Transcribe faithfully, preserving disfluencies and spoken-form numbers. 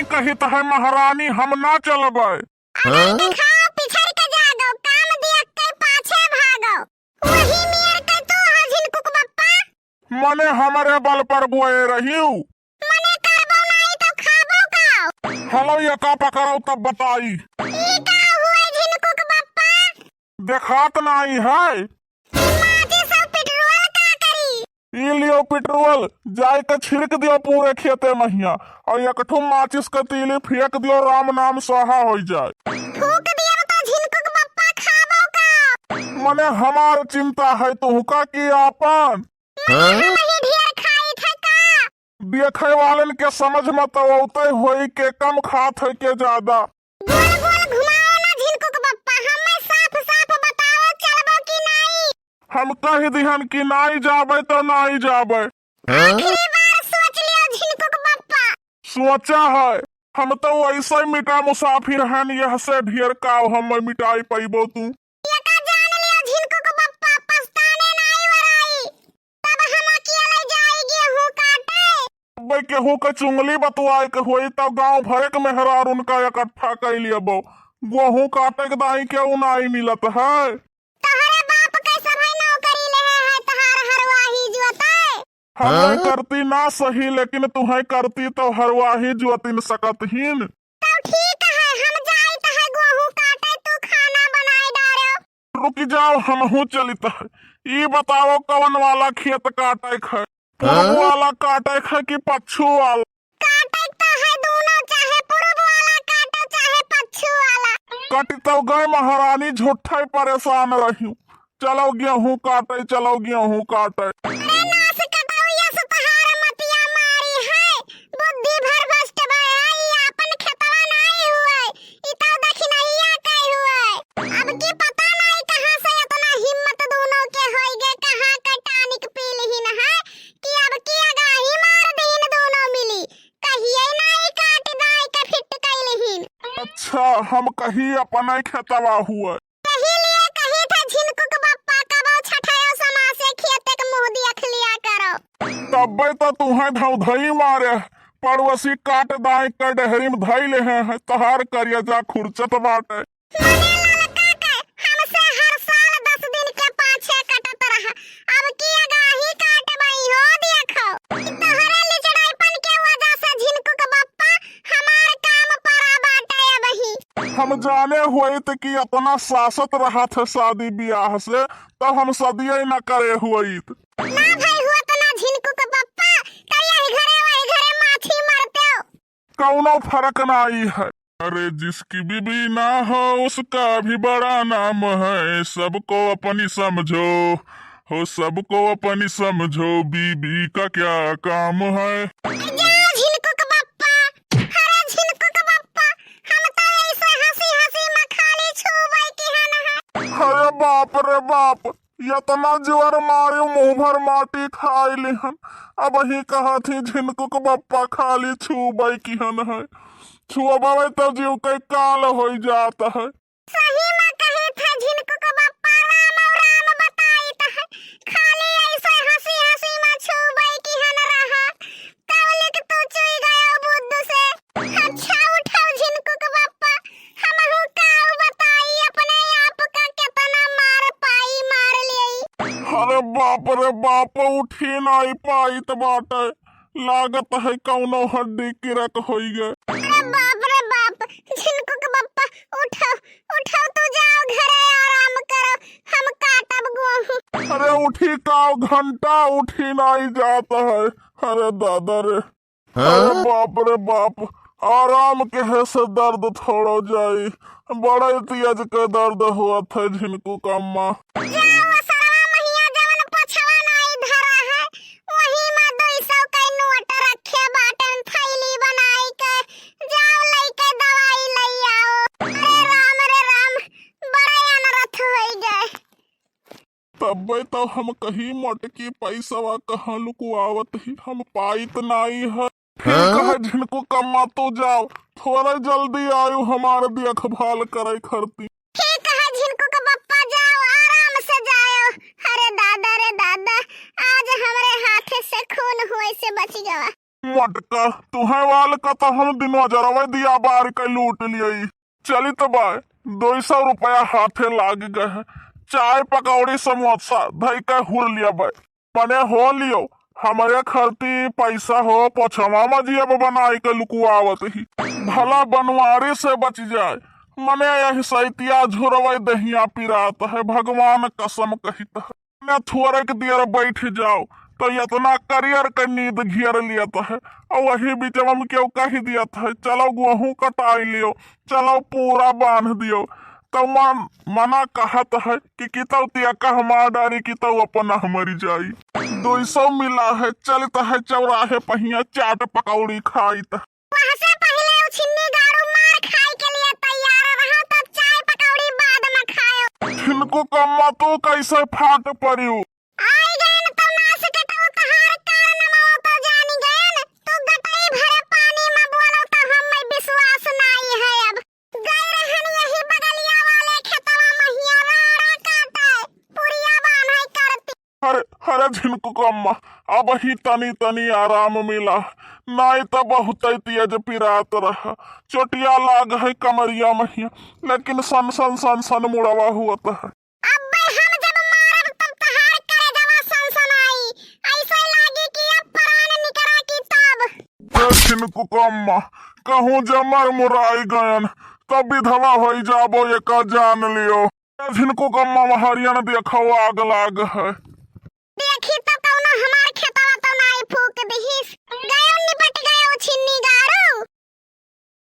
कहित है महारानी, हम ना चलबै। अरे देखाओ, पिछड़ के जागो, काम दिया के पाछे भागो। वही मेर के तू हो झिनकुक बप्पा। मने हमरे बल पर बोए रहिउ। मने करबो नाई तो खाबो का? हलो एका पकड़ो तब बताई। ई का हुए झिनकुक बप्पा? देखात नाई है। ई माचिस और पेट्रोल का करी? ई लियो पेट्रोल, जाए के छिड़क दियो पूरे खेते महिया, और एक ठो माचिस के तीली फेंक दियो, राम नाम स्वाहा होइ जाए। फूंक दियो तो झिनकुक बप्पा खाबो का? मने हमार चिंता है तुहका कि आपन? मने हम ही ढेर खाई थे का? देखे वालन के समझ में तो औते होई के कम खात है के ज्यादा। गोल गोल घुमाओ ना झिनकुक बप्पा, हमें साफ साफ बताओ चलबो कि नाई? हम कह दिहन कि नाई जाबे तो नाई जाबे। आखिरी बार सोच लियो झिनकुक बप्पा। सोचा है, हम तो ऐसे मिटा मुसाफिर हन, यह से ढेर काव हम मिटाई पैबो तू। एका जान लियो झिनकुक बप्पा, पछताने नाई वराई। तब हम अकेले जाई गेहूं काटे। अबे केहू के चुंगली बतुआए के होई, तब गांव भरे के मेहरार उनका इकट्ठा कई लियबो। गेहूं काटे के दाई केहू नाई मिलत है। तोहरे बाप कैसे भाई नौकरी ले है, तहार हरवाही जोते? हमें हाँ? करती ना सही, लेकिन तुहें करती तो हरवाही जोतिन सकत हीन। तब ठीक है, हम जाइत है गेहूं काटे, तू खाना बनाए डारो। रुक जाओ, हमहू चलित है। ई बताओ, कवन वाला खेत काटे है? पूरब हाँ? वाला काटे है कि पच्छू वाला? काटे तो है दोनों, चाहे पूरब वाला काटो, चाहे पच्छू वाला। कटि तो गए महारानी, झूठे परेशान रहियो। चलो गेहूं काटे, चलो गेहूं काटे। अरे नास कटाऊ, यस तहार मतिया मारी है, बुद्धि भर भ्रष्ट भय है, ई आपन खेतवा नाई हुए, ई तो दखिनहिया के हुए। अब की पता नाई कहाँ से इतना हिम्मत दोनों के होई गे, कहाँ के टानिक पी लिहिन है कि अब की अगाही मार दीन दोनों मिली, कहिए नाई काट दाई के फिट कई लिहिन। अच्छा, हम कही अपने खेतवा हुए। यही लिए कही थे झिनकुक बप्पा, कबो छठयो समासे खेते के मुंह दियख लिया करो। तब्बे तो तुहें धौधई मारे, पड़ोसी काट दाई के डेहरी में धई ले हैं, तहार करिया जा खुरचत बाटे। मने ललका के हमसे हर साल दस दिन के पाछे कटत रहा, अब की अगाही काटबई हो देखो। ई तोहरे लिचड़ाईपन के वजह से झिनकुक बप्पा हमार काम परा बाटे अबही। हम जाने होइत कि अतना सासत रहत है शादी बियाह से, तब हम सदिये न करे होइत। ना भई होत ना झिनकुक बप्पा, त यही घरे वही घरे माछी मरतेउ। कौनो फर्क नाई है। अरे जिसकी बीबी ना हो उसका भी बड़ा नाम है, सबको अपनी समझो, हो सबको अपनी समझो, बीबी का क्या काम है। जा झिनकुक बप्पा, अरे झिनकुक बप्पा, हम तो ऐसे हंसी हंसी में खाली छूबे किहन है। अरे बाप रे बाप, यतना जोर मारे मुंह भर माटी खाई लिहन। अबही कहत ही झिनकुक बप्पा खाली छूबे किहन है। छुअबे तो जीव के काल होई जात है। सही में कही थे झिनकुक बप्पा, राम और राम बताइत है। खाली ऐसे हंसी हंसी में छूबे किहन रहा। कौलिक तू चुई गयो बुद्ध से। अच्छा उठाओ झिनकुक बप्पा, हमहू काऊ बताई अपने आप का केतना मार पाई मार लेई। अरे बाप रे बाप, उठी नाई पाइत बाटे, लागत है कौनो हड्डी किरक होई गए। अरे बाप रे बाप, झिनकुक बप्पा उठो, उठो तू जाओ घरे आराम करो, हम काटब गेहूं। अरे उठी काऊ घंटा उठी नाई जात है, अरे दादा रे। अरे बाप रे बाप, आराम केहे से दर्द थोड़ो जाई, बड़े तेज के दर्द हुआ थे झिनकुक अम्मा। जाओ सड़वा महिया जवन पोछवा नाई धरा है, वही में दुई सौ के नोट रखे बाटन थैली बनाई के, जाओ लइके दवाई लई आओ। अरे राम रे राम, बड़ा अनरथ होई गए। तब्बे तो हम कही मोटकी पैसवा कहाँ लुकुआवत ही, हम पाइत नाई है। ठीक है झिनकुक अम्मा, तू जाओ, थोड़ा जल्दी आयो हमार देखभाल करे खरती। ठीक है झिनकुक बप्पा, जाओ आराम से जाओ। अरे दादा रे दादा, आज हमरे हाथे से खून हुए से बच गवा। मोटका, तुहैं वाल का तो हम दिनवा जरवै दिया बार के लूट लियई। चलित बाय, दुइ सौ रुपया हाथे लाग गए है। चाय, पकौड़ी, समोसा धई के हुर लिया बाय। मने हो लियो, हमरे खरती पैसा हो, पोछवा में जियब बनाई के लुकुआवत ही। भला बनवारी से बच जाए, मने यही सैतिया झुरवै दहिया पिरात है, भगवान कसम कहित है। मने थुअरे के दियर बैठ जाओ, तो इतना करियर के नींद घेर लियत है। और वही बीच में केहू कहि दियत है, "चलो गोहूँ कटाई लियो, चलो पूरा बांध दियो।" तो मन, मना कहत है कि कितौ तिया कह मार डारी, कितौ अपना मरी जाई। दुइ सौ मिला है, चलित है चौराहे पहिया चाट पकौड़ी खाइत। वहसे पहिले उ छिन्नी गाड़ू मार खाए के लिए तैयार रहो, तब चाय पकौड़ी बाद में खायो। झिनको कम्मा, तू कैसे फाट परियो? आई गएन तो नास के तो तहार कारण मवा तो जानी गएन। तू गटई भरे पानी में बोलो तो हमें विश्वास नाई है अब। गए रहन यही बगलिया वाले खेतवा महिया राड़ा काटे, पुरिया बान्हे करती। अरे, अरे झिनको कम्मा, अब ही तनी तनी आराम मिला, नाई तो बहुत तेज पिरात रहा। चोटिया लाग है कमरिया महिया, लेकिन सन सन सन सन मुड़वा हुअत है। अब्बे हम जब मारब तब तहार करेजवा सनसनाई, ऐसे लागी कि अब प्राण निकरा की तब। ए झिनको कम्मा, कहूँ जमर मुराई गयन, तब विधवा होई जाबो, एका जान लियो। ए झिनको कम्मा, महरियन देखो आग लाग है।